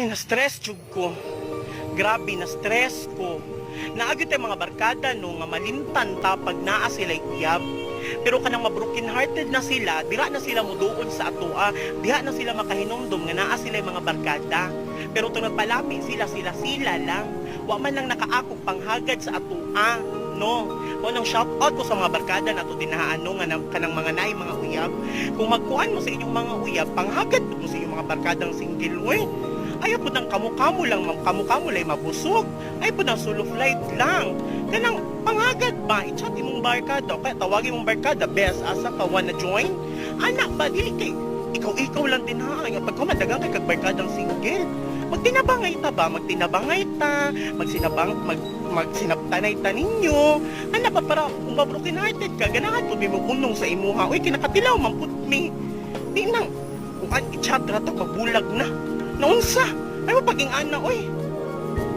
Ay, na-stress jud ko. Grabe, na-stress ko. Naa gyud tay mga barkada, no, nga malimtan ta pag naa sila uyab. Pero kanang ma-broken hearted na sila, dira na sila muduod sa atoa, diha na sila makahinumdum nga naa sila mga barkada. Pero tungod nagpalami sila, sila sila lang. Wa man lang nakaakog panghagad sa atoa, no? Mao nang shout out ko sa mga barkada nato dinahaan, no, nga kanang mga naay mga uyab. Kung magkuan mo sa inyong mga uyab, panghagad mo sa inyong mga barkadang single, we. Ayaw po ng kamu-kamu lang, ma'am. Kamu-kamu lang mabusog. Ayaw po ng solo flight lang. Kanang panghagad ba, i-chat imong barkada, o kaya tawagin imong barkada, "Bes, asa ka, wanna join?" Anak ba, dili kay, ikaw-ikaw lang din ha. Ay, pag kumadagang kay kag barkadang single, magtinabangay ta ba? Magtinabangay ta, magsinabang, magsinabtanay ta ninyo. Anak ba, para kung ma-broken hearted ka, ganahan po mo unong sa imuha. Uy, kinakatilaw, man pud mi. Di nang, kung an, i-chat ra to, kabulag na. Naunsa? Ay mo paging ana, oy.